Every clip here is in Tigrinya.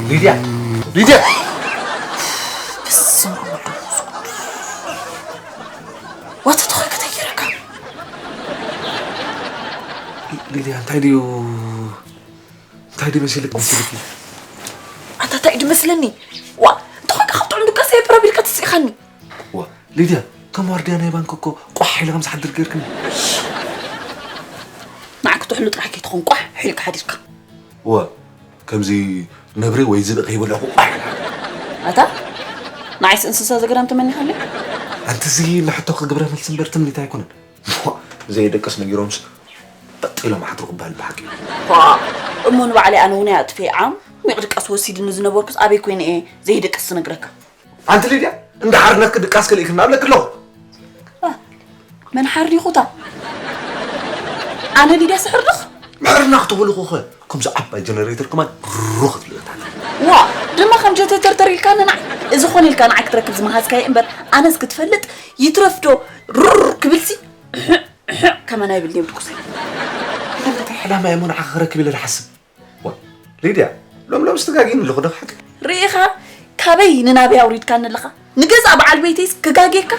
ሊድያ፣ ሊድያ። በስመ ኣብ ወመንፈስ ቅዱስ። ዋታ ተኾይ ከተይረካ። ሊድያ፣ እንታይ ድዩ እንታይ ድዩ መሲልክ መሲልክ? ኣታ እንታይ ድመስለኒ? ዋ፣ እንተኾይካ ካብ ጥዑም ድቃስ የብረብ ኢልካ ትስኢኻኒ። ዋ፣ ሊድያ፣ ከም ዋርድያ ናይ ባንክ እኮ ቋሕ ኢለ ከም ዝሓድር ገይርክኒ። ንዓ ክትሕሉ ጥራሕ ከይትኾን ቋሕ ሒልካ ሓዲርካ። ዋ፣ ከምዚ ነብሪ ወይ ዝብኢ ከይበልዕኹ ቋሕ ኢለ። ኣታ ንዓይስ እንስሳ ዘገዳም ተመኒኻለይ? ኣንትዚ ንሕቶኺ ግብረ መልሲ እምበር ትምኒት ኣይኮነን። ዘይደቅስ ነጊሮምስ ጠጥ ኢሎም ሓድሩ ክበሃል ብሓቂ። ኳ እሞ ንባዕለይ ኣነ እውን ኣጥፌ ዓም ሚቕ ድቃስ ወሲድኒ ዝነበርኩስ ኣበይ ኮይነ እየ ዘይደቅስ ዝነግረካ? ኣንቲ ሊድያ እንዳ ሓርነትኪ ድቃስ ከሊእክና ኣለኪ ኣለኹ። መን ሓርኒኹታ? ኣነ ሊድያ ስሕርንኽ? ምሕርና ክትበልኹ ኸ ከምዚ ዓባይ ጀነሬተር ከማን ሩኽ ትልእታት። ዋ ድማ ከም ጀተተርተር ኢልካ ንናዕ እዚ ኾነ ኢልካ ንዓይ ክትረክብ ዝመሃዝካዮ እምበር ኣነስ ክትፈልጥ ይትረፍዶ ሩር ክብልሲ ከመን ኣይብል ድዮም ድቁሰይ። እንታይ ዕላማ እየ ንዓኻ ክረክብ ኢለ ዝሓስብ? ዋ፣ ሊድያ፣ ሎም ሎም ስትጋጊን ኣለኹ ዶ ሓቂ? ርኢኻ ካበይ ንናበይ ኣውሪድካኒ ኣለኻ? ንገዛእ በዓል ቤተይስ ክጋጌካ?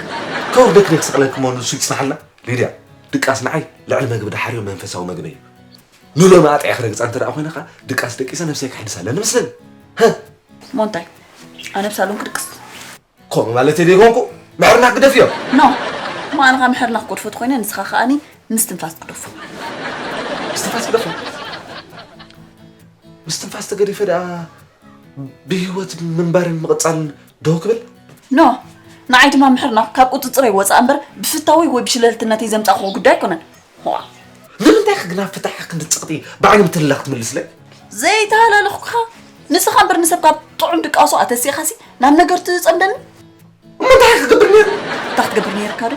ከውርደክ ክስቕለክ እሞ ንሱ ይጽናሓልና። ሊድያ፣ ድቃስ ንዓይ ልዕሊ መግቢ ድሓርዮ መንፈሳዊ መግቢ እዩ። ንሎሚ ኣጥዕያ ክረግጻ እንተ ደኣ ኮይነ ኸኣ ድቃስ ደቂሰ ነብሰይ ክሕድስ ኣለኒ መስለኒ። ሞንታይ ኣነ ብሳሎን ክድቅስ ከምኡ ማለት እየ ዘይኮንኩ ምሕርና ክግደፍ እዮም። ኖ እሞ ኣነ ኸኣ ምሕርና ክገድፎ ተኾይነ ንስኻ ኸኣኒ ምስትንፋስ ክገድፎ። ምስትንፋስ ክገድፎ? ምስትንፋስ ተገዲፈ ደኣ ብህይወት ምንባርን ምቕጻልን ደው ክብል? ኖ ንዓይ ድማ ምሕርና ካብ ቁጽጽረይ ወጻእ እምበር ብፍታወይ ወይ ብሽለልትነተይ ዘምጻእክዎ ጉዳይ ኣይኮነን። ዋ ንምንታይ ክግና ፍታሕ ክንዲ ጽቕጢ ብዓይኒ ምትልላኽ ትምልስለይ? ዘይተሃላለኹካ ንስኻ እምበር ንሰብ ካብ ጥዑም ድቃሱ ኣተሲኻሲ ናብ ነገር ትጸምደኒ? እሞ እንታይ ክገብር ነይሩ? እንታይ ክትገብር ነይርካ ዶ?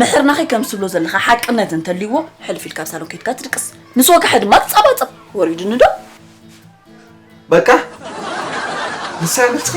ምሕርናኸይ ከም ትብሎ ዘለኻ ሓቅነት እንተልይዎ ሕልፍ ኢልካ ኣብ ሳሎን ከይድካ ትድቅስ ምስ ወግሐ ድማ ትጸባጸብ። ወሪዱኒ ዶ? በቃ ንሳ መልስኺ።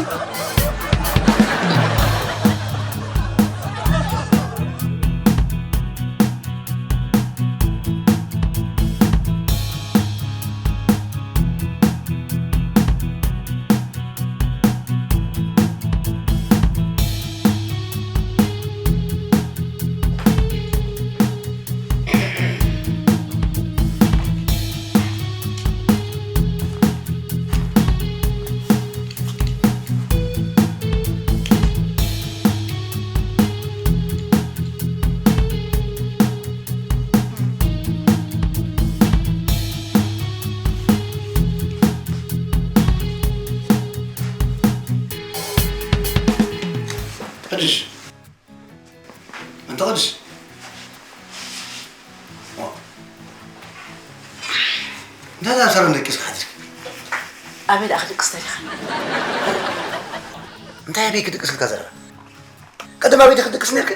ሕድሽ ኣንተ ቅዱስ እንታይ ዛ ሰረን ደቂስካ ሓድርክ? ኣበይ ደኣ ክድቅስ ተሪኻ? እንታይ ኣበይ ክድቅስ ኢልካ ዘረባ? ቀደም ኣበይ ዲኺ ትድቅስ ነርክ?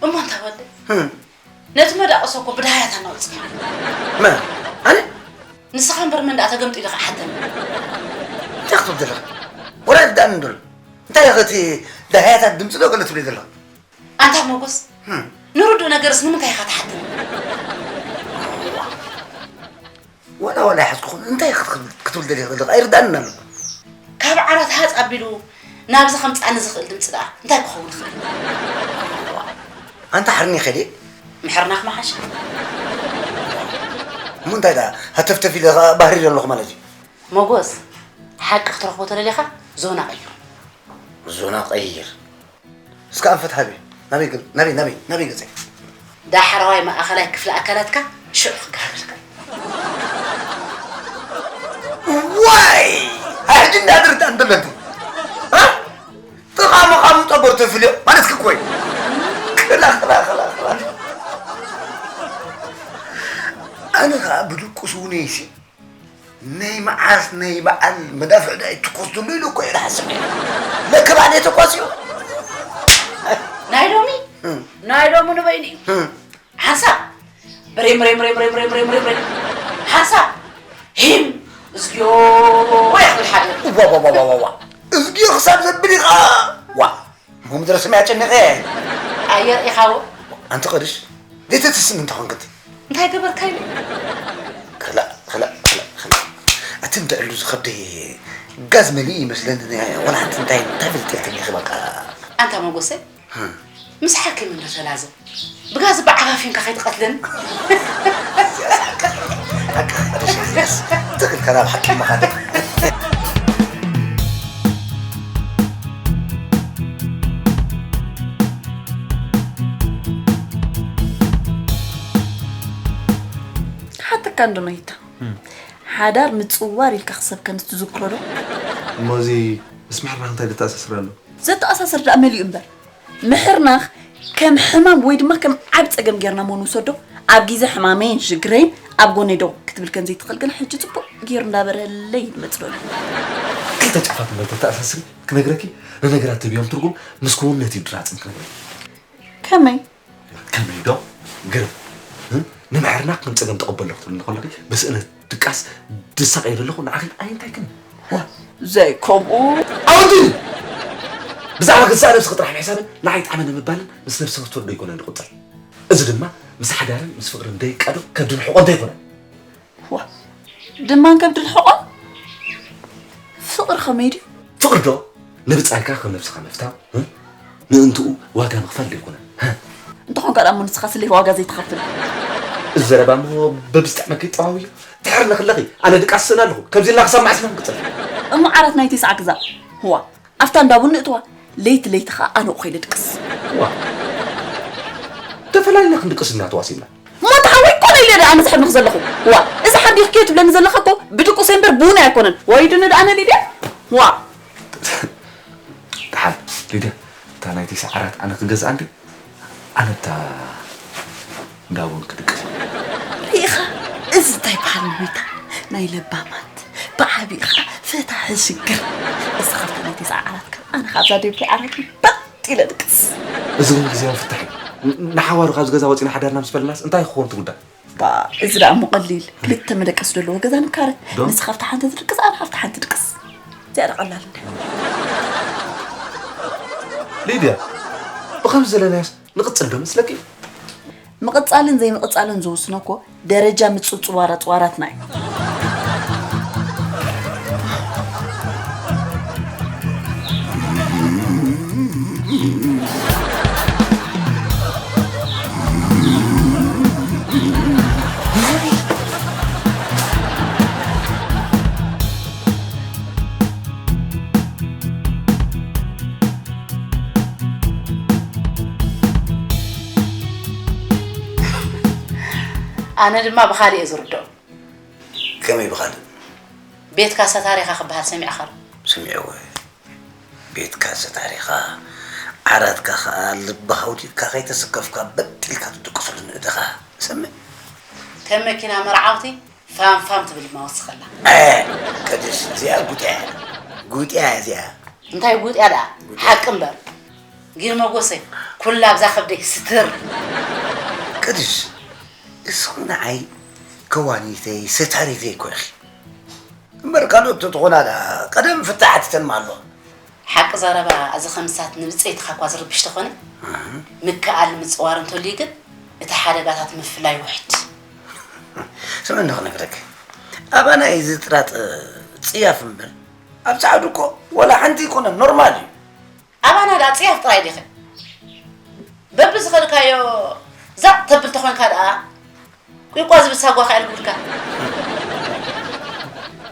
እሞ እንታይ ወደ? ነቲ መዳቕሶ እኮ ብዳህያት ኣናውጽካ። መ ኣነ ንስኻ እምበር መን ደኣ ተገምጢሉ ክሓተኒ። እንታይ ክትብል ዘለኻ? ወላ ዳን እንደሎ እንታይ ኢኻ እቲ ዳህያታት ድምፂ ዶ ገለ ትብለይ ዘለኻ? ኣንታ ሞጎስ ንርዱእ ነገርስ ንምንታይ ኢኻ ትሓተኒ? ዋላ ዋላ ይሓዝኩኹም እንታይ ክትብል ደሊኻ ዘለኻ ኣይርዳእንን ኣሎ። ካብ ዓራት ሃፅ ኣቢሉ ናብዚ ከምፅኣኒ ዝኽእል ድምፂ ደኣ እንታይ ክኸውን ይኽእል? ኣንታ ሓርኒ ከዲ ምሕርናኽ መሓሻ። እሞ እንታይ ደኣ ሃተፍተፍ ኢለ ባህሪ ዘለኹ ማለት እዩ። ሞጎስ ሓቂ ክትረኽቦ ተደሊኻ ዞና ቀይሩ። ዞና ቀይር እስከ ኣንፈት ሃቢ ናበይ ገ- ናበይ ናበይ ናበይ ገጸ ዳሕረዋይ ማእኸላይ ክፍሊ ኣካላትካ ሽዑ ክጋብርካ ዋይ ኣሕጂ እንዳድርታ እንደለቱ እ? ጥቓ ምዃኑ ጠበርቶ ፍልዮ ማለት ክኮይ ክላ ክላ ክላ ክላ ኣነ ከዓ ብድቁስ እውን ይሲ ናይ መዓስ ናይ በዓል መዳፍዕ ዳ ይትኮስ ዘሎ ኢሉ እኮ እየ ዝሓስብ ነይረ። ለክባል የተኳስ እዩ። ናይ ሎሚ ናይ ሎሚ ንበይኑ እዩ። ሓንሳብ ብሬም ሬም ሬም ሬም ሬም ሬም ሬም ሬም ሓንሳብ ሂም እዝግዮ ወይ ክብል ሓደ ዋዋዋዋዋ እዝግዮ ክሳብ ዘብል ኢኻ ዋ እሞ ምድረ ስምያ ጨኒቐ ኣየር ኢኻዎ ኣንቲ ቅድሽ ዘይተትስም እንተኾንክት እንታይ ገበርካ ኢሉ ክላእ ክላእ ክላእ ክላእ ትምትዕሉ ዝኸብደይ ጋዝ መሊኡ ይመስለኒ። ወላ ሓንቲ እንታይ እንታይ ፍልጥ የልክን ኢኺ በቃ። ኣንታ መጎሰ፣ ምስ ሓኪም እንዶ ተላዘብ። ብጋዝ ብዓፋፊንካ ከይትቐትለኒ። ሓቂ ሓቂ ሓቂ ሓቂ ሓቂ ትኽክል ከናብ ሓቂ መኻደ። ሓተካ እንዶ ነይታ ሓዳር ምጽዋር ኢልካ ክሰብ ከም ትዝክሮ ዶ? እሞ እዚ ምስ ምሕርናኽ እንታይ ዘተኣሳስር ኣሎ? ዘተኣሳስር ደኣ መሊኡ እምበር። ምሕርናኽ ከም ሕማም ወይ ድማ ከም ዓብ ጸገም ጌርና እሞ ንውሰዶ። ኣብ ግዜ ሕማመይን ሽግረይን ኣብ ጎነይ ደው ክትብል ከም ዘይትኽእል ግን ሕጂ ጽቡቕ ጌሩ እንዳበረለይ ይመጽእ ኣሎ። ክልተ ጽሑፋት እምበር ተተኣሳስሪ ክነግረኪ፣ ንነገራት ትህብዮም ትርጉም ምስ ክውንነት እዩ ድራጽን ክነግረኪ። ከመይ? ከመይ ዶ? ግርም። እ? ንምሕርና ከም ጸገም ተቐበሎ ክትብልኒ ከለኺ፣ ብስእነት ድቃስ ድሳቐየ ዘለኹ ንዓኺ ኣይንታይክን። ዋ፣ ዘይከምኡ። ኣወንትኒ! ብዛዕባ ገዛእ ነብስኺ ጥራሕ ምሕሳብን ንዓይ ጣዕመ ንምባልን ምስ ነብሲ ክትወዶ ኣይኮነን ዝቑጸር። እዚ ድማ ምስ ሓዳርን ምስ ፍቕርን ደይቃዶ ከብድን ሕቖን ዘይኮነን። ዋ፣ ድማን ከብድን ሕቖን? ፍቕሪ ከመይ ድዩ? ፍቕሪ ዶ ንብጻይካ ከም ነብስኻ ምፍታው፣ እ? ምእንትኡ ዋጋ ምኽፋል ዘይኮነ። እ? እንተኾንካ ደኣ እሞ ንስኻ ስለይ ዋጋ ዘይትኸፍል? እዚ ዘረባ እሞ በብዝጥዕመኪ ጠዋዊ እዩ። ትሕርኒ ክለኺ፣ ኣነ ድቃስ ስእን ኣለኹ። ከምዚ ኢልና ክሳብ መዓስ ኢና ክንቅጽል? እሞ ዓራት ናይ ቴስዓ ግዛ። ህዋ፣ ኣብታ እንዳ ቡን ንእትዋ፣ ለይቲ ለይቲ ኸኣ ኣነ እኮ ኢለ ድቅስ። ዋ፣ ተፈላሊና ክንድቅስ ኢና ተዋሲብና። እሞ እንተ ሓወይ ኮነ ኢለ ደኣ ኣነ ዝሕርንኽ ዘለኹ። ዋ፣ እዚ ሓዲኽክዮ ትብለኒ ዘለኻ እኮ ብድቁሰይ እምበር ብውነይ ኣይኮነን። ወይ ድነ ደኣ ኣነ ሊድያ? ዋ። ደሓን፣ ሊድያ፣ እታ ናይ ቴስዓ ዓራት ኣነ ክገዝኣ እንዲ፣ ኣነ እታ እንዳ ቡን ክድቅስ። ርኢኻ? እዚ እንታይ በሃል ንሁይታ ናይ ለባማት። ብዓቢኡ ኸኣ ፈታሒ ሽግር። እዚ ካብታ ናይ ቴስዓ ዓራት ካብ ኣነ ካብዛ ደብሪ ዓራት በጥ ኢለ ድቅስ። እዚ እውን ግዜያዊ ፍታሕ እዩ። ን-፣ ንሓዋሩ ካብዚ ገዛ ወጺና ሓዳርና ምስ ፈለናስ እንታይ ክኸውን እቲ ጉዳይ? ባ፣ እዚ ደኣ እሞ ቀሊል። ክልተ መደቀሲ ዘለዎ ገዛ ንካረ። ዶ? ንስኻ ኣብታ ሓንቲ ትድቅስ፣ ኣነ ኣብታ ሓንቲ ድቅስ። እዚኣ ደኣ ቀላል እንድያ። ሊድያ፣ ብኸምዚ ዘለናዮስ ንቕጽል ዶ መስለኪ? ምቕጻልን ዘይምቕጻልን ዝውስኖ እኮ ደረጃ ምጽውጽዋራ-፣ ጽዋራትና እዩ። ኣነ ድማ ብኻልእ እየ ዝርድኦ። ከመይ ብኻልእ? ቤትካ ሰታሪኻ ክበሃል ሰሚዕኻ ዶ? ሰሚዐዎ እየ። ቤትካ ሰታሪኻ፣ ዓራትካ ኸኣ ልብኻ ኣውዲቕካ ከይተሰከፍካ በጥ ኢልካ ትድቅሰሉ ንእድኻ። ሰምዕ። ከም መኪና መርዓውቲ ፋም ፋም ትብል ድማ ወስኸላ። እ፣ ቅድስ፣ እዚኣ ጉጢያ እያ። ጉጢያ እያ እዚኣ። እንታይ ጉጢያ ደኣ? ጉጢያ። ሓቂ እምበር። ግን መጎሰይ፣ ኩላ ኣብዛ ከብደይ ስትር። ቅድስ፣ እስኺ ንዓይ ከዋኒተይ፣ ሰታሪተይ እኮ ኢኺ። እምበር ካልኦት ተትኾና ደኣ፣ ቀደም ፍታሕ ኣቲተን ምሃለዋ። ሓቂ ዘረባ፣ እዚ ከምሳት ንብጸይትኻ እኳ ዝርብሽ ተኾነ፣ ኣህ። ምክኣል ምጽዋር እንተልዩ ግን፣ እቲ ሓደጋታት ምፍላይ ውሕድ። ስምዕኒ ክነግረኪ። ኣባና እዩ ዝጥራጥ ጽያፍ እምበር፣ ኣብ ጻዕዱ እኮ ወላ ሓንቲ ኣይኮነን፣ ኖርማል እዩ። ኣባና ደኣ ጽያፍ ጥራይ ዲኺ? በብዝኸድካዮ ዛቕ ተብል ተኾንካ ደኣ፣ ቂቋ ዝብል ሳጓ ከኣ ይልኩልካ።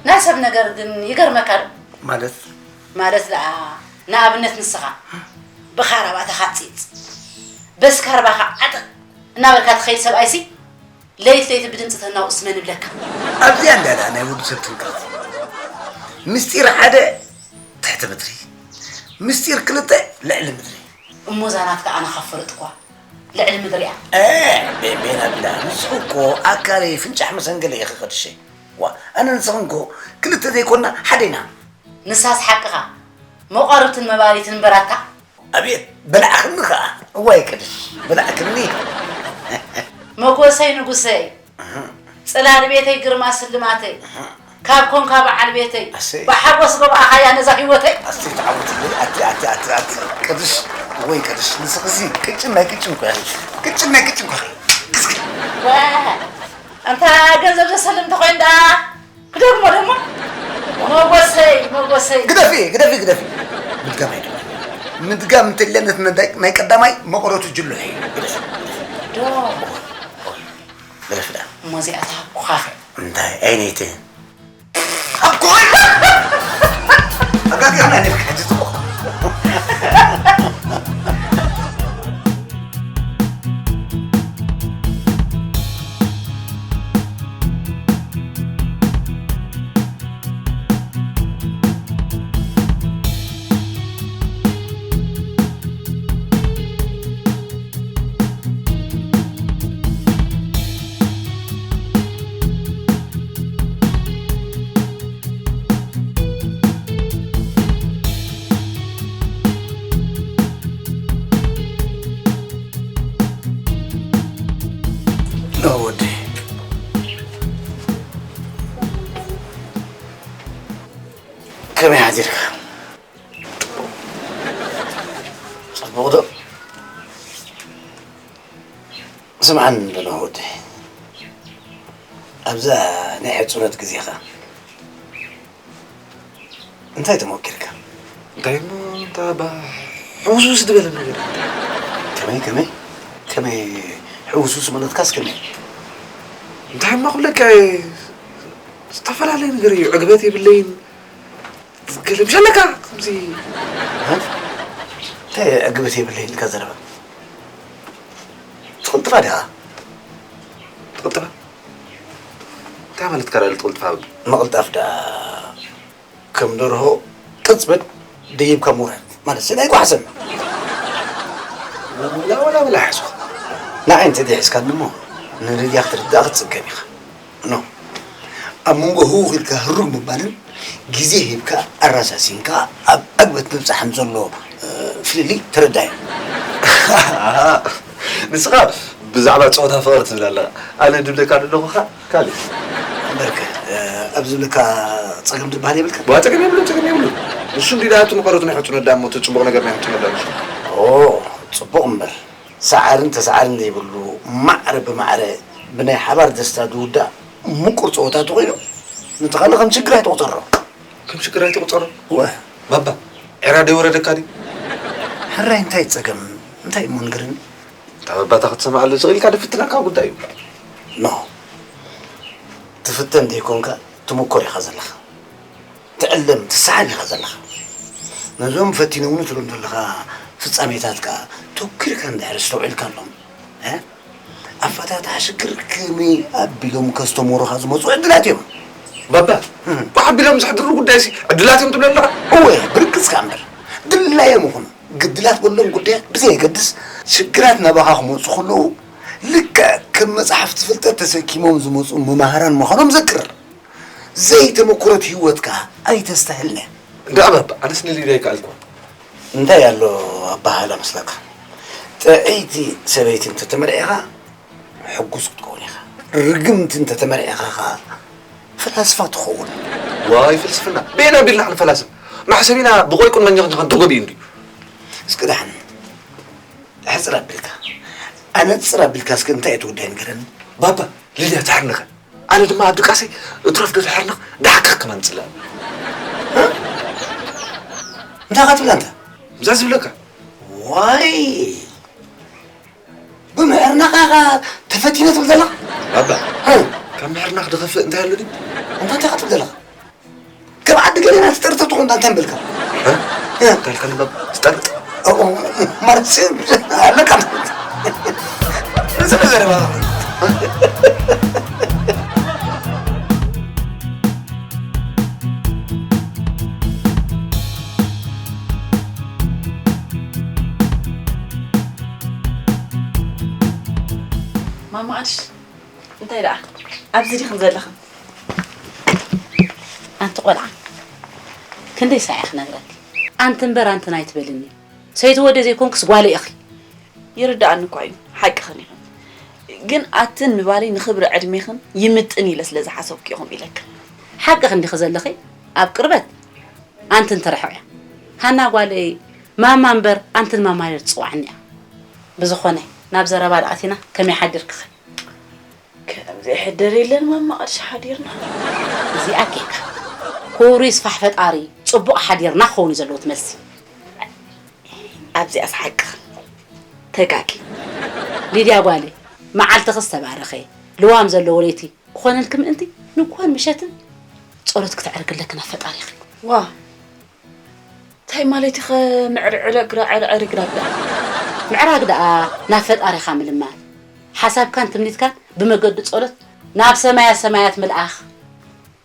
ናይ ሰብ ነገር ግን ይገርመካ ዶ? ማለት? ማለት ደኣ፣ ንኣብነት ንስኻ፣ ብኻራባትኻ ጺጽ፣ በስካርባኻ ዓጥቕ እናበልካ ትኸይድ ሰብኣይሲ፣ ለይቲ ለይቲ ብድምጺ ተናውስ መን ይብለካ? ኣብዚኣ እንድያ ደኣ ናይ ወዲ ሰብ ጥንቀት። ምስጢር ሓደ ትሕቲ ምድሪ፣ ምስጢር ክልተ ልዕሊ ምድሪ። እሞ እዛ ናትካ ኣነ ካብ ፈለጥኩዋ ልዕሊ ምድሪ እያ። እ፣ ቤ-፣ ቤና ቢላ፣ ንስኺ እኮ ኣካለይ ፍንጫሕ መሰንገለ ኢኺ ቅድሸይ። ዋ፣ ኣነ ንስኽን እኮ ክልተ ዘይኮንና ሓደ ኢና። ንሳስ ሓቅኻ፣ መቋርብትን መባልይትን እምበር ኣታ። ኣቤት፣ በላዕክኒ ኸኣ። እዋይ ቅድሽ፣ በላዕክኒ። መጎሰይ ንጉሰይ፣ ኣሃ። ጽላል ቤተይ ግርማ ስልማተይ፣ ኣሃ። ካብ ኮንካ በዓል ቤተይ፣ ኣሰይ። ብሓጎስ ገብኣኻያ ነዛ ህይወተይ። ኣቲ ተዓወትለይ፣ ኣቲ፣ ኣቲ፣ ኣቲ፣ ኣቲ። ቅድሽ፣ ወይ ቅድሽ፣ ንስኽሲ ቅጭን ናይ ቅጭን እኮ ኢኺ። ቅጭን ናይ ቅጭን እኮ ኢኺ። ክስኪ። ወ-፣ ኣንታ ገንዘብ ዘሰልም እንተኾይኑ ደኣ ክደግሞ ደሞ። ወሰይ። ግደፊ፣ ግደፊ፣ ግደፊ። ምድጋም ኣይደለም። ምድጋም እንተለነት ናይ ቀዳማይ መቐረቱ ጅሎ እዩ። ግደፊ፣ ግደፊ። ዶ። ግደፊ ዳ። እሞ እዚኣ ትሃብኩኻ ኸ? እንታይ ዓይነይቲ? ኣብ ኮይ! ኣጋጊርና ነብካ ሕጂ ጽቡቕ። ኖ ወዲ፣ ከመይ ሓዲርካ? ጽቡቕ ዶ? ስምዓኒ እንዶ ኖህ ወዲ፣ ኣብዛ ናይ ሕጹነት ግዜኻ እንታይ ተሞኪርካ? እንታይ እሞ፣ እንታይ እባ ሕውስውስ ዝበለ ነገር። ከመይ፣ ከመይ፣ ከመይ ሕውስውስ ማለትካስ ከመይ? እንታይ እሞ ክብለካ እየ፣ ዝተፈላለየ ነገር እዩ። ዕግበት የብለይን። ገለ ምሽ ኣለካ ከምዚ። እ? እንታይ ዕግበት የብለይን ኢልካ ዘረባ? ትቕልጥፋ ዲኻ? ትቕልጥፋ? እንታይ ማለትካ ደኣ ትቕልጥፋ? ምቕልጣፍ ደኣ ከም ደርሆ ቅጽበት ደይብካ ምውራድ ማለት ስለ ኣይጓሕሰን። ወላ፣ ወላ፣ ወላ ሓዝኹ። ንዓይ እንተ ደይሕዝካኒ እሞ ንልድያ ክትርዳእ ክትጽገም ኢኻ። ኖ። ኣብ መንጎ ህውኽ ኢልካ ህሩግ ምባልን ግዜ ሂብካ ኣራሳሲንካ ኣብ ዕግበት ምብጻሕን ዘሎ፣ እ፣ ፍልልይ ተረዳዮ። ንስኻ ብዛዕባ ጸወታ ፍቕሪ ትብል ኣለኻ። ኣነ ድብለካ ዘለኹ ኸኣ ካልእ። እምበርከ፣ እ፣ ኣብ ዝብለካ ጸገም ዝበሃል የብልካ? ዋ፣ ጸገም የብሉን፣ ጸገም የብሉን። ንሱ እንዲ ደኣ እቲ መቐረቱ ናይ ሕጹነት ደኣ እሞ እቲ ጽቡቕ ነገር ናይ ሕጹነት ደኣ ንሱ። ኦ፣ ጽቡቕ እምበር። ሰዓርን ተሰዓርን ዘይብሉ፣ ማዕረ ብማዕረ ብናይ ሓባር ደስታ ዝውዳእ ምቁር ጸወታ ተኾይኑ፣ ነቲ ካልእ ከም ሽግር ኣይትቑጸሮ። ከም ሽግር ኣይትቑጸሮ? እወ። ባባ፣ ዕራ ደይወረደካ ድዩ? ሕራይ እንታይ ጸገም? እንታይ እሞ ንገረኒ? እታ ባባታ ክትሰምዓሉ ስቕ ኢልካ ድፍትነካ ጉዳይ እዩ። ኖ። ትፍተን ዘይኮንካ ትምኮር ኢኻ ዘለኻ። ትዕለም፣ ትሰሓል ኢኻ ዘለኻ። ነዞም ፈቲኖምኒ ትብሎም ዘለኻ ፍጻሜታት ከኣ ተኲርካ እንድሕር ኣስተውዒልካሎም፣ እ? ኣፈታትሓ ሽግር ከመይ ኣቢሎም ከስተምሩኻ ዝመጹ ዕድላት እዮም። ባባ፣ እም። ብሓቢሎም ዘሕድሩ ጉዳይሲ ዕድላት እዮም ትብል ኣለኻ? እወ፣ ብርግጽካ እምበር። ድላዮም ይኹኑ ግድላት በሎም ጉዳያት ብዘየገድስ ሽግራት ናባኻ ክመጹ ከለዉ ልክዕ ከም መጽሓፍቲ ፍልጠት ተሰኪሞም ዝመጹ መማህራን ምዃኖም ዘክር። ዘይተመኩረት ህይወት ከኣ ኣይተስተህልነ። እንዳ ኣባባ፣ ኣነስ ንሊድያ ኣይከኣልኩዋ። እንታይ ኣሎ ኣባሃህላ መስለካ? ጥዕይቲ ሰበይቲ እንተተመርዒኻ ሕጉስ ክትከውን ኢኻ። ርግምቲ እንተተመርዒኻ ኸኣ ፈላስፋ ትኸውን። ዋይ ፍልስፍና፣ በየን ኣቢልና ክንፈላስፍ? መሕሰቢና ብቆይቁን መኘኽኘኽን ተጎዲኡ እንድዩ። እስኪ ደሓን፣ ሕጽር ኣቢልካ። ኣነጽር ኣቢልካ እስኪ እንታይ እቲ ጉዳይ ንገረኒ? ባባ፣ ሊድያ ትሕርንኸ። ኣነ ድማ ኣብ ድቃሰይ እትረፍ ዶ ትሕርንኽ፣ ደሓካ ከማን ጽላእ። እንታይ ኻትብላ እንተ? እዛ ዝብለካ። ዋይ! ብምሕርናኻ ኢኻ ተፈቲነ ትብል ዘለኻ? ባባ፣ እ? ካብ ምሕርናኽ ድኸፍእ እንታይ ኣሎ ድዩ? እንታይ እንታይ ኻትብል ዘለኻ? ከም ዓዲ ገሌና ትጠርጥር ትኾን እንታይ ምበልካ? እ? እ? እንታይ ኢልካ ንባብ ትጠርጥ? ኦ፣ ኦ፣ ማለት ሲ-፣ ኣለካ። እዚ ነገር ማለት ማማ ኣሽ፣ እንታይ ደኣ? ኣብዚ ዲኽን ዘለኽን? ኣንቲ ቆልዓ፣ ክንደይ ሳዕ እየ ክነግረኪ? ኣንቲ እምበር ኣንትን ኣይትበልኒ። ሰይቲ ወደ ዘይኮንክስ ጓለ ኢኺ። ይርድኣኒ እኳ እዩ፣ ሓቅኽን ኢኽን። ግን ኣትን ምባለይ ንኽብሪ ዕድሜኽን ይምጥን ኢለ ስለ ዝሓሰብኩ ኢኹም ኢለክን። ሓቅኺ እንዲኺ ዘለኺ፣ ኣብ ቅርበት ኣንትን ትርሕቕ እያ። ሃና ጓለይ፣ ማማ እምበር ኣንትን ማማ ኢለ ትጽውዓኒ እያ። ብዝኾነ፣ ናብ ዘረባ ደኣ ኣቲና፣ ከመይ ሓዲርክኸ? ከምዚ ሕደር የለን ማማ፣ ቅርሺ ሓዲርና። እዚኣ ጌጋ። ክብሩ ይስፋሕ ፈጣሪ፣ ጽቡቕ ሓዲርና ክኸውን እዩ ዘለዎ እቲ መልሲ። ኣብዚኣስ ሓቅኺ። ተጋጊ። ሊድያ ጓለይ፣ መዓልትኺ ዝተባረኸ፣ ልዋም ዘለዎ ለይቲ ክኾነልኪ ምእንቲ፣ ንግሆን ምሸትን ጸሎት ክተዕርጊ ኣለኪ ናብ ፈጣሪኺ። ዋ፣ እንታይ ማለት ኢኸ? ምዕርዕረ ግራ-፣ ዕርዕር ግራ-፣ ግራ-፣ ምዕራግ ደኣ ናብ ፈጣሪኻ ምልማን፣ ሓሳብካን ትምኒትካን ብመገዲ ጸሎት ናብ ሰማያ ሰማያት ምልኣኽ።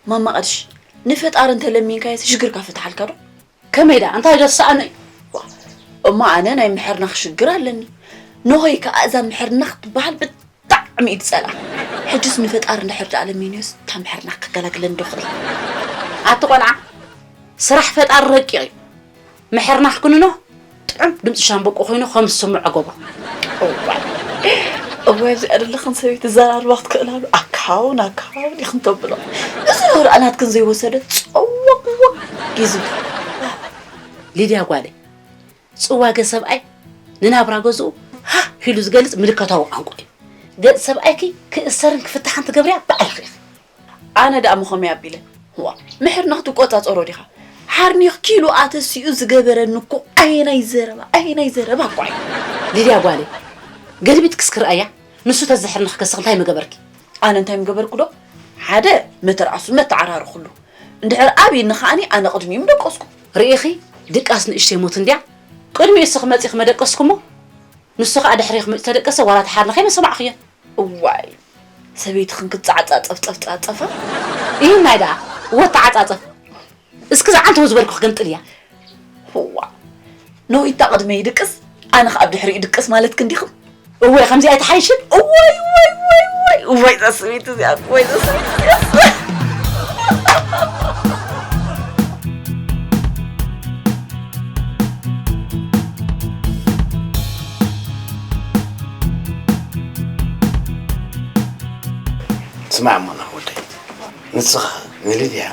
ማማ ቀድሽ፣ ንፈጣሪ እንተለሚንካዮ ሽግርካ ፈትሓልካ ዶ? ከመይ ደኣ? እንታይ ዶ ዝሰኣኖ እዩ? ዋ፣ እሞ ኣነ ናይ ምሕርናኽ ሽግር ኣለኒ። ኖኸይ ከኣ እዛ ምሕርናኽ ትበሃል ብጣዕሚ እዩ ዝጸልኣ። ሕጅስ ንፈጣሪ እንድሕር ደኣ ለሚንዮስ፣ እታ ምሕርናኽ ክገላግለኒ ዶ ክእል? ኣቲ ቆልዓ፣ ስራሕ ፈጣሪ ረቂቕ እዩ። ምሕርናኽ ክንኖ ጥዑም ድምፂ ሻምበቆ ኮይኑ ከም ዝስምዖ ገቦ። እዋይ፣ እዋይ፣ ኣብዚ ኣደለኽን ሰበይቲ ዘራርባ ክትክእላሉ፣ ኣካውን፣ ኣካውን ኢኽን ተብሎ። እዚ ነውሪ ኣናትክን ዘይወሰደ ጸወቕወቕ እዩ ዝብል። ሊድያ ጓለይ፣ ጽዋገ ሰብኣይ ንናብራ ገዝኡ ሃህ ኢሉ ዝገልጽ ምልከታዊ ቋንቋ እዩ። ገጽ ሰብኣይኪ ክእሰርን ክፍታሕን ትገብርያ ባዕልኺ ኢኺ። ኣነ ደኣ ምኸመይ ኣቢለ? ዋ፣ ምሕርናኽ ትቆጻጸሮ ዲኻ? ሓርኒኽ ኪሎ ኣተሲኡ ዝገበረኒ እኮ ኣየናይ ዘረባ፣ ኣየናይ ዘረባ እኮ እዩ። ሊድያ ጓለይ፣ ገልቢጥኪ እስኪ ርኣያ፣ ንሱ ተዝሕርንኽ ከስኽ እንታይ ምገበርኪ? ኣነ እንታይ ምገበርኩ ዶ? ሓደ መተርኣሱ መተዓራርኹሉ። እንድሕር ኣብይኒ ከኣኒ ኣነ ቅድሚኡ ምደቀስኩ። ርኢኺ፣ ድቃስ ንእሽተይ ሞት እንድያ። ቅድሚኡ እስኺ መጺኺ መደቀስኩሞ፣ ንሱ ከኣ ድሕሪኺ መጺኡ ተደቀሰ፣ ዋላ ተሓርንኸ ኣይመሰማዕኽዮን። እዋይ፣ ሰበይትኽን ክትዓጻጸፍ ጸፍጻጸፋ? ይህናይ ደኣ፣ ወተዓጻጸፍ። እስኪ ዝዓንተው ዝበልኩ ክገምጥል እያ። እዋ፣ ነዊታ ቅድመይ ይድቅስ፣ ኣነ ኸኣ ኣብ ድሕሪኡ ይድቅስ ማለት ክንዲኽም? እወ፣ ከምዚኣ ኣይትሓይሽን? እወይ፣ እወይ፣ እወይ፣ እወይ፣ እወይ፣ እዛ ሰበይቲ እዚኣ፣ እወይ፣ እዛ ሰበይቲ እዚኣ። ስማዕ እሞ ናኽ ወደይ፣ ንስኻ ንሊድያ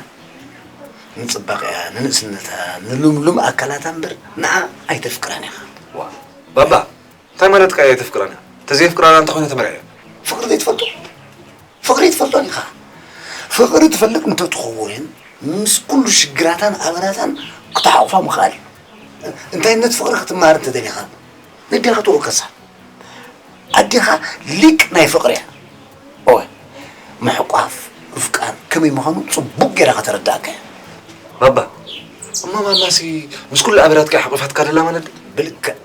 ንጽባቐኣ፣ ንንእስነታ፣ ንልምሉም ኣካላታ እምበር ንዓ ኣይተፍቅራን ኢኻ። ዋ፣ ባባ፣ እንታይ ማለትካ እያ ኣይተፍቅራን እያ? ተዘየፍቅራና እንተኾይነ ተመርዕያ። ፍቕሪ ዘይትፈልጦ? ፍቕሪ ኣይትፈልጦን ኢኻ። ፍቕሪ ትፈልጥ እንተትኸውን ምስ ኩሉ ሽግራታን ኣበራታን ክትሓቑፋ ምኽኣል እዩ። እንታይነት ፍቕሪ ክትመሃር እንተደሊኻ ንዴኻ ተወከሳ። ኣዴኻ ሊቅ ናይ ፍቕሪ እያ። እወ፣ ምሕቋፍ፣ ምፍቃር ከመይ ምዃኑ ጽቡቕ ጌራ ከተረድኣካ እያ። ባባ፣ እሞ ማማሲ ምስ ኩሉ ኣበራትካ ሓቑፋትካ ደላ ማለት ድዩ? ብልክዕ።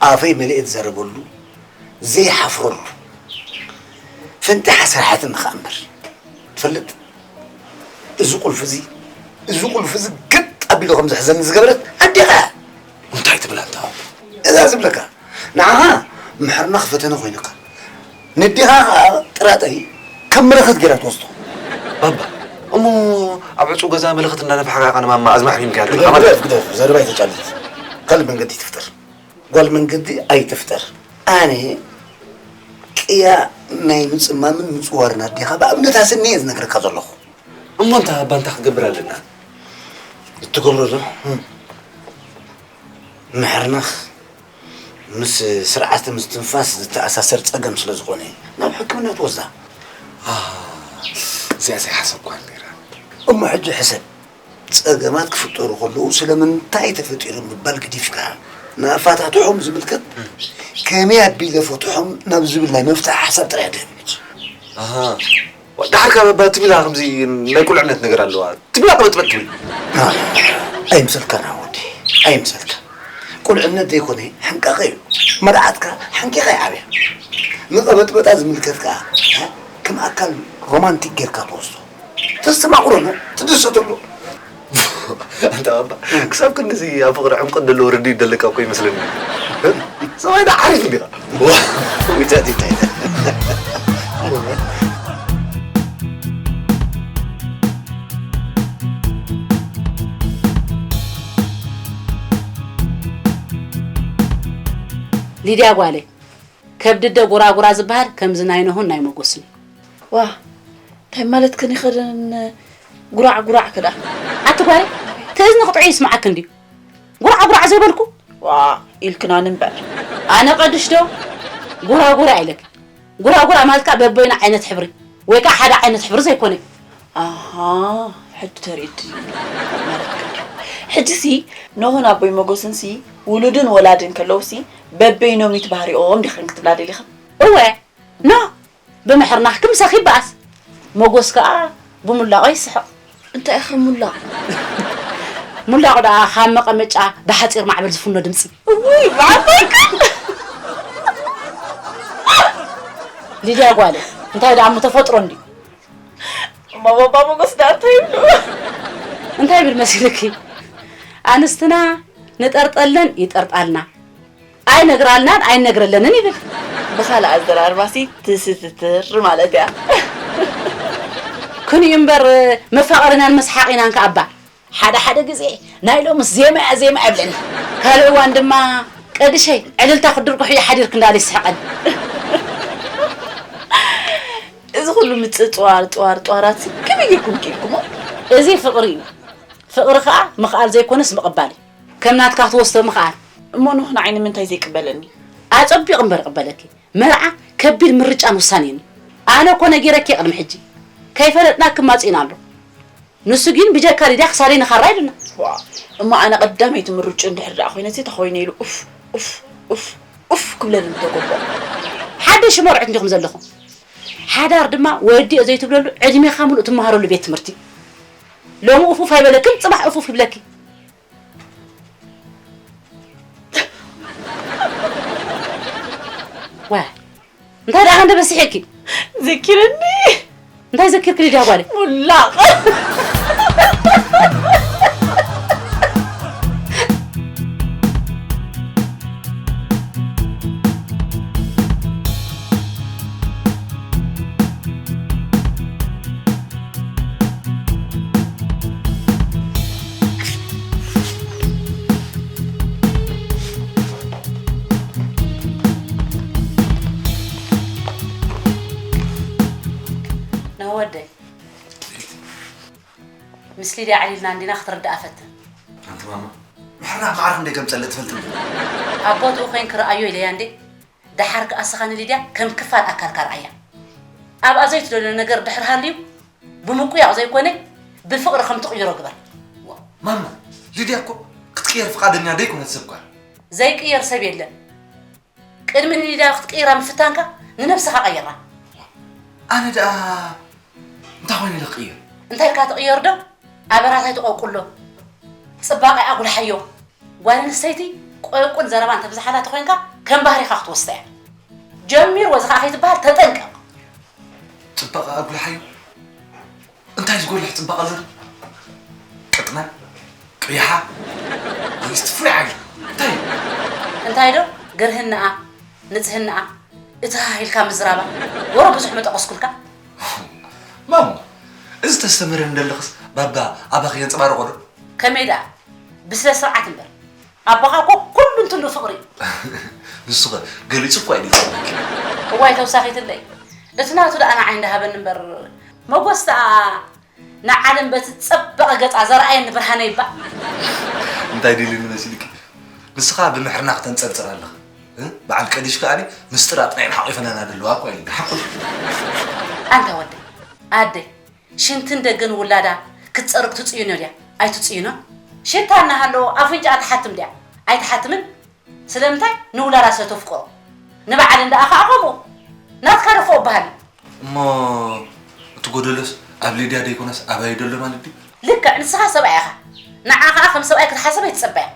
ኣፈይ መሊኤ ዝዛረበሉ፣ ዘይሓፍረሉ። ፈንጢሓ ሰርሓትኒ ከኣ እምበር። ትፈልጥ? እዚ ቁልፊ እዚ፣ እዚ ቁልፊ እዚ ግጥ ኣቢሉ ከም ዝሕዘኒ ዝገበረት ኣዴኻ እያ። እንታይ ትብል ኣንታ? እዛ ዝብለካ፣ ንዓኻ ምሕርናኽ ፈተነ ኮይኑካ፣ ነዴኻ ኸኣ ጥራጠይ ከም መለኸት ጌራ ትወስዶ። ባባ፣ እሞ ኣብ ዕጹው ገዛ መለኸት እንዳነፋሕካ ኢኻ ንማማ ኣዝማሕሪምካያ ትብል ግደፍ፣ ማለት ግደፍ፣ ግደፍ፣ ዘረባ ኣይተጫልት። ካልእ መንገዲ ትፍጠር። ጓል መንገዲ ኣይትፍጠር። ኣነ ቅያ ናይ ምጽማምን ምጽዋርን ኣዴኻ ብኣብነት ኣስኒ እየ ዝነግረካ ዘለኹ። እሞ እንታ ባንታ ክንገብር ኣለና? እትገብሮ ዶ? እም። ምሕርናኽ ምስ ስርዓተ ምስትንፋስ ዝተኣሳሰር ጸገም ስለ ዝኾነ ናብ ሕክምና ትወስዳ። ኣሃ፣ እዚኣ ዘይሓሰብኳን ነይራ። እሞ ሕጂ ሕሰብ። ጸገማት ክፍጠሩ ከለዉ ስለምንታይ ተፈጢሮም ምባል ገዲፍካ፣ ንኣፋታትሖም ዝምልከት ከመይ ኣቢለ ፈትሖም ናብ ዝብል ናይ መፍትሒ ሓሳብ ጥራይ ኣድህብ። ኣሃ። ደሓር ካብ ኣባ ትብላ ከምዚ ናይ ቁልዕነት ነገር ኣለዋ። ትብላ ቅብጥበጥ ትብል። ኣይምሰልካን ወዲ፣ ኣይምሰልካ። ቁልዕነት ዘይኮነ ሕንቃቐ እዩ። መርዓትካ ሓንቂቓ ይዓብያ። ንቐበጥበጣ ዝምልከት ከኣ ከም ኣካል ሮማንቲክ ጌርካ ትወስዶ። ተስተማቕሮ ነው፣ ትድሰተሉ። ኣንታ ኣባ፣ ክሳብ ክንድዚ ኣብ ፍቕሪ ዕምቆት ዘለዎ ርድኢት ዘለካ እኮ ይመስለኒ። ሰብኣይ ደኣ ዓሪፍ እንዲኻ። ዋ፣ ዊታት ይታይ። ሊድያ ጓለይ፣ ከብዲ ኣደ ጉራጉራ ዝበሃል ከምዚ ናይ ኖህን ናይ ሞጎስን እዩ። ዋ፣ እንታይ ማለትክን ይኸደን ጉራዕ ጉራዕ ክዳ? ኣቲ ጓለይ፣ ትእዝኒ ክጥዑይ ይስምዓክን ድዩ? ጉራዕ ጉራዕ ዘይበልኩ? ዋ፣ ኢልክናኒ እምበር። ኣነ ቀድሽ ዶ? ጉራጉራ ኢለኪ። ጉራጉራ ማለት ከኣ በበይኑ ዓይነት ሕብሪ ወይ ከኣ ሓደ ዓይነት ሕብሪ ዘይኮነ እዩ። ኣሃ፣ ሕጂ ተሪእቲ ማለት ከ። ሕጂ ሲ ኖህን ኣቦይ መጎስን ሲ ውሉድን ወላድን ከለዉ ሲ በበይኖም እዩ ባህሪኦም ዲኽን ክትብላ ደሊኽን? እወ፣ ኖህ ብምሕርናኽኪ ምሳኺ ይበኣስ። መጎስ ከኣ ብሙላቖ ይስሕቕ። እንታይ ኢኺ ሙላቕ? ሙላቕ ደኣ ካብ መቐመጫ ብሓጺር ማዕበል ዝፍኖ ድምጺ። እውይ፣ ብዓባይካ! ሊድያ ጓለይ፣ እንታይ ደኣ እሞ ተፈጥሮ እንድዩ። እማ ባባ መጎስ ደኣ እንታይ ይብሉ? እንታይ ይብል መሲልኪ? ኣንስትና ንጠርጠለን ይጠርጣልና፣ ኣይነግራልናን ኣይነግረለንን ይብል። ብኻልእ ኣዘራርባሲ ትስትትር ማለት እያ። ክንዩ እምበር መፋቐሪናን መስሓቒናን ከኣባ ሓደ ሓደ ግዜ ናይ ሎምስ ዜማ እያ ዜማ እያ ብለኒ። ካልእ እዋን ድማ ቀድሸይ ዕልልታ ክትድርግሑ እያ ሓዲርክ እንዳለ ይስሕቐኒ። እዚ ኩሉ ምጽጽዋር፣ ጽዋር፣ ጧራት ከመይ ጌርኩም ክኢልኩሞ? እዚ ፍቕሪ እዩ። ፍቕሪ ከኣ ምኽኣል ዘይኮነስ ምቕባል እዩ። ከም ናትካ ክትወስዶ ምኽኣል። እሞ ኖህ ንዓይ ንምንታይ ዘይቅበለኒ? ኣጸቢቑ እምበር ይቕበለኪ። መርዓ ከቢድ ምርጫን ውሳኔን እዩ። ኣነ እኮ ነጊረኪ እየ ቅድሚ ሕጂ። ከይፈለጥናኪ ማጺእና ኣሎ። ንሱ ግን ብጀካ ሊድያ ክሳደይ ንኻራ ኢሉና። ዋ፣ እሞ ኣነ ቀዳመይቲ ምርጭኡ እንድሕር ደኣ ኮይነሲ ተኾይነ ኢሉ ኡፍ፣ ኡፍ፣ ኡፍ፣ ኡፍ ክብለኒ ምተገበኦ። ሓደሽ መርዑት እንዲኹም ዘለኹም። ሓዳር ድማ ወዲኦ ዘይትብለሉ ዕድሜኻ ሙሉእ ትመሃረሉ ቤት ትምህርቲ። ሎሚ ኡፍ ኡፍ ኣይበለክን፣ ጽባሕ ኡፍ ኡፍ ይብለኪ። ዋ፣ እንታይ ደኣ እንደ በሲሐኪ? ዘኪረኒ። እንታይ ዘኪርኪ ሊድያ ጓለይ? ሙላቕ። ናወደይ፣ ምስ ሊድያ ኣዕሊልና እንዲና ክትርድኣ ፈትን። ኣንቲ ማማ፣ ምሕርና መዓር ክንደይ ከም ጸልእ ትፈልጢ እንዲ? ኣብ ቦትኡ ኮይንኪ ረኣዮ ኢለያ እንዴ? ደሓር ከኣ ንስኻ ንሊድያ ከም ክፋል ኣካልካ ረኣያ። ኣብኣ ዘይትደልዮ ነገር ድሕር ሃልዩ፣ ብምቁያቕ ዘይኮነ፣ ብፍቕሪ ከም ትቕይሮ ግበር። ዋ፣ ማማ፣ ሊድያ እኮ ክትቅየር ፍቓደኛ ደይኮነት ሰብ እኳ። ዘይቅየር ሰብ የለን። ቅድሚ ንሊድያ ክትቅይራ ምፍታንካ፣ ንነብስኻ ቀይራ። ኣነ ደኣ እንታይ ኮይነ ኢለ ክቕየር? እንታይ ኢልካ ትቕየር ዶ? ኣበራት ኣይትቆቁሎ። ጽባቐ ኣጉልሓዮ። ጓል ኣንስተይቲ ቆይቁን ዘረባን ተብዝሓላ ተኾይንካ ከም ባህሪኻ ክትወስዳ እያ። ጀሚርዎ እዚ ኸኣ ከይትበሃል ተጠንቀቕ። ጽባቐ ኣጉልሓዮ? እንታይ ዝጎልሕ ጽባቐ ኣሎ? ቅጥነ? ቅያሓ? ወይስ እቲ ፍሉይ ዓይኒ? እንታይ እዩ? እንታይ ዶ? ግርህናኣ፣ ንጽህናኣ፣ እቲ ሃህ ኢልካ ምዝራባ። ወረ ብዙሕ መጠቐስኩልካ። ማማ፣ እዚ ተስተምህረኒ ዘለኽስ ባባ ኣባኺ የንጸባርቖ ዶ? ከመይ ደኣ? ብስነ ስርዓት እምበር። ኣቦኻ እኮ ኩሉ እንትሉ ፍቕሪ እዩ። ንሱ ኸ ገሊጹ እኳ እዩ ዝጸበኪ። እዋይ ተውሳኺትለይ። እቲ ናቱ ደኣ ንዓይ እንዳሃበኒ እምበር፣ መጎስ ደኣ ንዓለም በቲ ጸበቐ ገጻ ዘርኣየኒ ብርሃነይ እባ። እንታይ ደልዩኒ መሲልኪ? ንስኻ ብምሕርና ክተንጸርጽር ኣለኻ። እ? በዓል ቀዲሽ ከኣ ምስጢር ኣጥናዕን ሓቂፈናና ደለዋ እኳ ኢሉኒ። ሓቁ እዩ። ኣንታ ወደይ፣ ኣደይ፣ ሽንትን ደገን ውላዳ ክትጸርግ ትጽይኖ ድያ? ኣይትጽይኖን? ሽታ እናሃለዎ ኣፍንጫኣ ትሓትም ድያ? ኣይትሓትምን? ስለምንታይ? ንውላዳ ስለ ተፍቅሮ። ንበዓል እንድኣ ኸኣ ከምኡ። ናትካ ደፎ እበሃል እዩ። እሞ እቲ ጎደሎስ ኣብ ሊድያ ደይኮነስ ኣባይ ደሎ ማለት ድዩ? ልክዕ፣ ንስኻ ሰብኣይ ኢኻ። ንዓ ኸኣ ከም ሰብኣይ ክትሓስብ ኣይትጸበያ።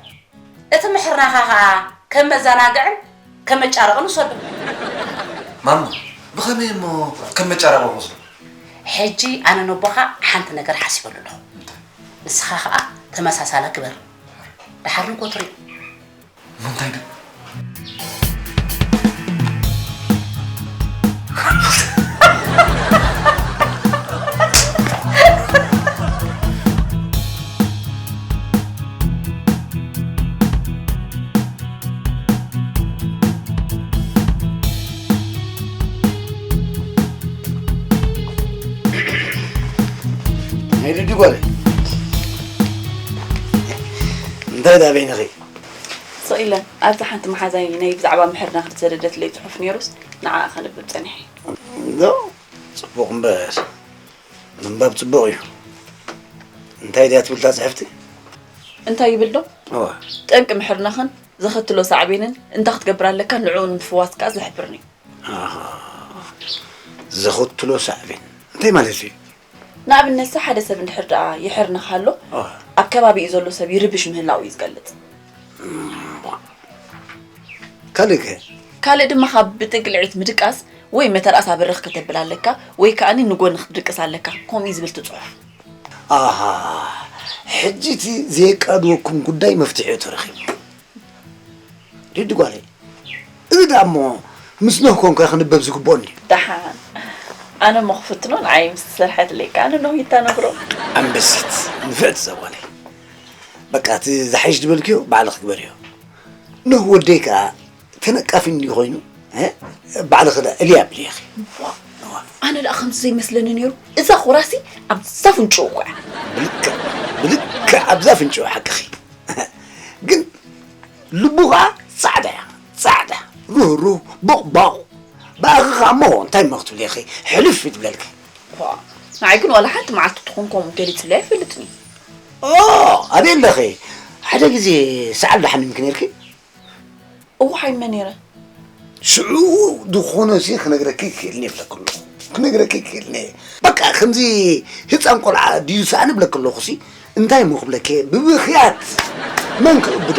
እቲ ምሕርናኻ ኸኣ ከም መዘናግዕን ከም መጫረቕን ውሰዶ። ማማ፣ ብኸመይ እሞ ከም መጫረቒ ክወስዶ? ሕጂ ኣነ ነቦኻ ሓንቲ ነገር ሓሲበሉ ኣለኹ። እንታይ? ንስኻ ኸኣ ተመሳሳሊ ግበር። ደሓር ንጎ ትሪኦ። እሞ እንታይ ዶ? ናይ ልዲ ጓለይ፣ እንታይ ደኣ በይንኺ? ስቕ ኢለን፣ ኣብዛ ሓንቲ መሓዛይ ናይ ብዛዕባ ምሕርና ክትሰደደትለይ ጽሑፍ ነይሩስ፣ ንዓኣ ከንብብ ጸኒሐ። ዶ? ጽቡቕ እምበር፣ ምንባብ ጽቡቕ እዩ። እንታይ ድያ ትብል እታ ጽሕፍቲ? እንታይ ይብል ዶ? እዋ ጠንቂ ምሕርናኽን ዘኸትሎ ሳዕቤንን እንታይ ክትገብር ኣለካ ንዕኡ ንምፍዋስ ከኣ ዝሕብርን እዩ። ኣሃ ዘኸትሎ ሳዕቤን እንታይ ማለት እዩ? ንኣብነትሲ ሓደ ሰብ እንድሕር ደኣ ይሕርንኽ ኣሎ ኣብ ከባቢኡ ዘሎ ሰብ ይርብሽ ምህላው እዩ ዝገልጽ። ካልእ ከ? ካልእ ድማ ካብ ብጥግልዒት ምድቃስ ወይ መተርኣስ ኣብርኽ ከተብል ኣለካ ወይ ከኣኒ ንጎኒ ክትድቅስ ኣለካ ከምኡ እዩ ዝብል እቲ ጽሑፍ። ኣሃ ሕጂ እቲ ዘየቃድወኩም ጉዳይ መፍትሒኡ ተረኺቡ። ሪዲ ጓለይ፣ እዚ ደኣ እሞ ምስ ኖህ ኮንካ ክንበብ ዝግብኦ እንድዩ። ደሓን ኣነ እሞ ክፍትኖ ንዓይ ምስ ዝሰርሐትለይ ከኣ ንኖህ ይታ ነግሮ። ኣንበሲት ንፍዕቲ እዛ ጓለይ። በቃ እቲ ዝሓይሽ ዝበልክዮ ባዕልኺ ግበርዮ። ኖህ ወደይ ከኣ ተነቃፊ እንድዩ ኮይኑ ባዕልኺ ደኣ እልያ ኣብልየኺ። ኣነ ደኣ ከምዚ ዘይመስለኒ ነይሩ። እዛ ኹራሲ ኣብዛ ፍንጭኡ እኮ እያ። ብልክዕ ብልክዕ ኣብዛ ፍንጭኡ ሓቅኺ። ግን ልቡ ኸዓ ፃዕዳ እያ ፃዕዳ ሩህሩህ ቦቕባቑ። ብኣኺ ኸዓ እሞ እንታይ እሞ ክትብሊ ኢኺ ሕልፍ እዩ ትብለልኪ። ኳ ንዓይ ግን ዋላ ሓንቲ መዓልቲ ትኹን ከምኡ ገሊፅለይ ኣይፈልጥን እዩ። ኦ ኣበይ ኣለኺ? ሓደ ግዜ ሰዓል ዶ ሓሚምኪ ነይርኪ? እወ ሓሚመ ነይረ። ሽዑ ዝኾነሲ ክነግረኪ ክኽእልኒ እብለኪ ኣለኹ። ክነግረኪ ክኽእልኒ እየ። በቃ ከምዚ ህፃን ቆልዓ ድዩ ሰኣን እብለኪ ኣለኹሲ እንታይ እሞ ክብለኪ እየ ብብኽያት መን ክእብዶ?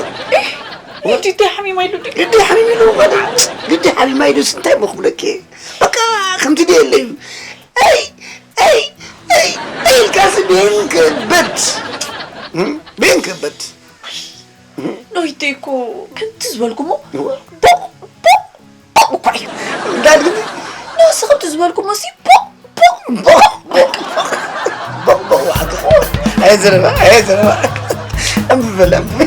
ግዲ ሓሚማ ኢሉ ድዩ? ግዲ ሓሚማ ኢሉ ግዲ ሓሚማ ኢሉስ እንታይ እሞ ክብለኪ እየ? በቃ ከምዚ ድየለ እዩ። ኣይ ኣይ ኣይ ኣይ ኢልካሲ ቤን ክእበድ ቤን ክእበድ ኖይተይ እኮ ከምቲ ዝበልኩሞ ቦቕ ቦቕ ቦቕ እኳ እዩ። እንዳልግኒ ንሱ ከምቲ ዝበልኩሞ ሲ ቦቕ ቦቕ ቦቕ ቦቕ ቦቕ ቦቕ ዋሕዶ ኣየ ዘረባ ኣየ ዘረባ እምቢ በል እምቢ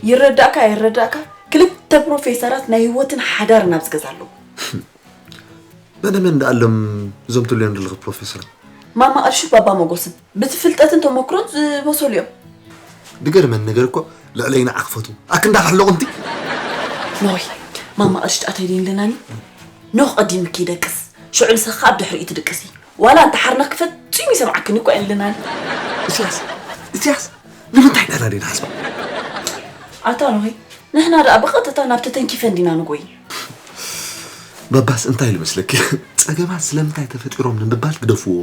ይረዳእካ ኣይረዳእካ ክልተ ፕሮፌሰራት ናይ ህይወትን ሓዳርን ኣብዚ ገዛ ኣለዉ። መነ መን ደኣሎም እዞም ትብልዮም ዘለኹ ፕሮፌሰራት? ማማ ኣልሹ ባባ መጎስን ብቲ ፍልጠትን ተመክሮን ዝበሰሉ እዮም። ድገርመኒ ነገር እኮ ልዕለይ ንዓ ክፈትዉ ኣክንዳ ከሕልቑ እንቲ። ኖይ ማማ ኣልሹ ደኣ ተይደይን ለናኒ ኖኽ ቀዲምኪ ይደቅስ ሽዑ ንስኺ ኣብ ድሕሪኡ ትድቅሲ ዋላ እንተ ሓርነኽኪ ፈጺሙ ይሰምዓክን እኮ ኣይንልናን። እስያስ እስያስ ንምንታይ ኢና ዳዴና ሓስባ? ኣታ ኖሆይ ንሕና ደኣ ብቐጥታ ናብቲ ተንኪፈ እንዲና ንጎይ። ባባስ እንታይ ኢሉ መስለኪ? ጸገማት ስለምንታይ ተፈጢሮም ንምባል ግደፍዎ፣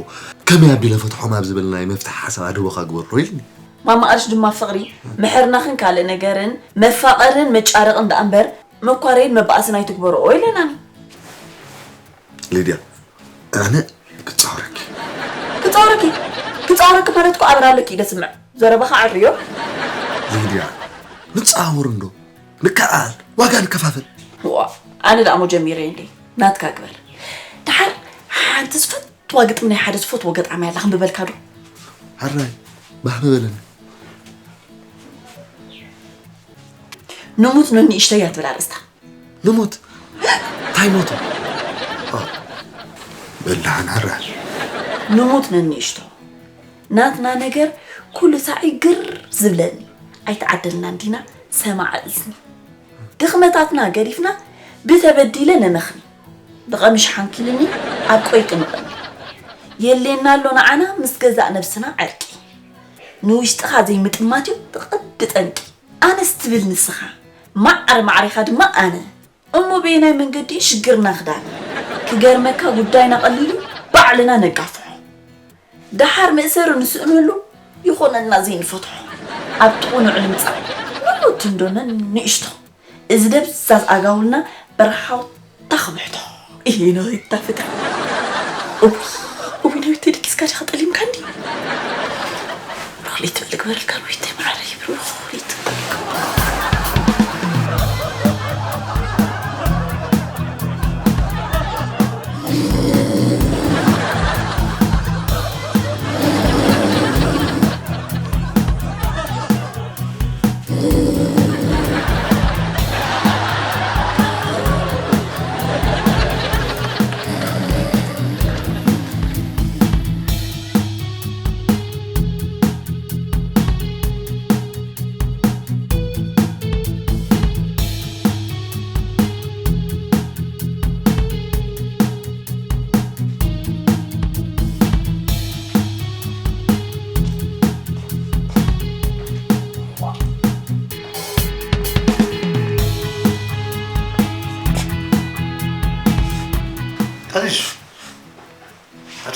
ከመይ ኣቢለ ፈትሖም ኣብ ዝብል ናይ መፍትሒ ሓሳብ ኣድህቦኻ ግበሮ ኢልኒ። ማማ ኣርሽ ድማ ፍቕሪ ምሕርናኽን ካልእ ነገርን መፋቐርን መጫረቕን ደኣ እምበር መኳረይን መባኣስን ኣይትግበርኦ ኢለናኒ። ሊድያ ኣነ ክጻወረኪ ክጻወረኪ ክጻወረኪ ማለት እኮ ኣበራ ኣለኪ ኢለ ስምዕ ዘረባኻ ዕርዮ ሊድያ ንጻወር እንዶ ንከኣል ዋጋ ንከፋፈል ዋ ኣነ ደኣ ሞ ጀሚረ እንዴ ናትካ ግበር ደሓር ሓንቲ ዝፈትዋ ግጥሚ ናይ ሓደ ዝፈትዎ ገጣሚ ኣላ ክንብበልካ ዶ ሓራይ ባህ ምበለኒ ንሙት ነንእሽተይ እያ ትብል ኣርእስታ ንሙት እንታይ ሞቱ በላዕን ሕራሽ ንሙት ነንእሽቶ ናትና ነገር ኩሉ ሳዕ እዩ ግር ዝብለኒ ኣይተዓደልናን ዲና ሰማዕ እዝኒ ድኽመታትና ገዲፍና ብተበዲለ ነመኽኒ ብቐምሽ ሓንኪልኒ ኣብ ቆይ ቅንቕኒ የሌና ኣሎ ንዓና ምስ ገዛእ ነብስና ዕርቂ ንውሽጥኻ ዘይምጥማት እዩ ብቐንዲ ጠንቂ ኣነስ ትብል ንስኻ ማዕረ ማዕሬኻ ድማ ኣነ እሞ በየናይ መንገዲ እዩ ሽግርና ክዳን ክገርመካ ጉዳይና ቀሊሉ ባዕልና ነጋፍሖ ደሓር መእሰሪ ንስእነሉ ይኾነና ዘይንፈትሖ ኣብቲ ቁኑዕ ንምፃእ ምኑት እንዶ ነንእሽቶ እዚ ደብዛዝ ኣጋውልና በርሃውታ ክብሕቶ ኢሂ ነዊታ ፍታ እውይ ነዊተ ደቂስካ ዲኻ ጠሊምካ እንዲ ሮሊት ልግበረልካ ነዊተ ማዕረ ይብሉ ሮሊት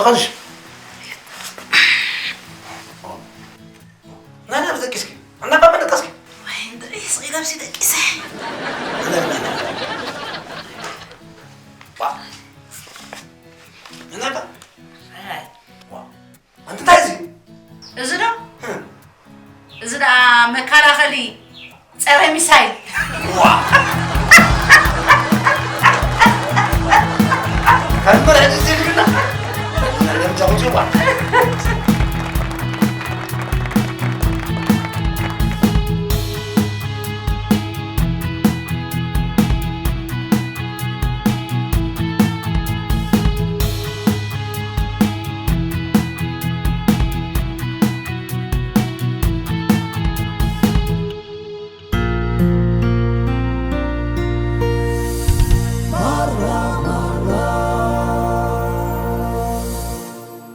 ቀንሽ። ናና ብደቂስኪ። እናባ መደቀስኪ። ወይ እንድዒ ስቕ ኢለ ብሲ ደቂሰ። ዋ። እናባ። ኣይ። ዋ። ኣንቲ እንታይ እዚ? እዚ ዶ? እዚ ደኣ መከላኸሊ ጸረ ሚሳይል። ዋ። ከም መርዕድ እዚ ኢልክና። ለምጃ ቁጭ ዋ።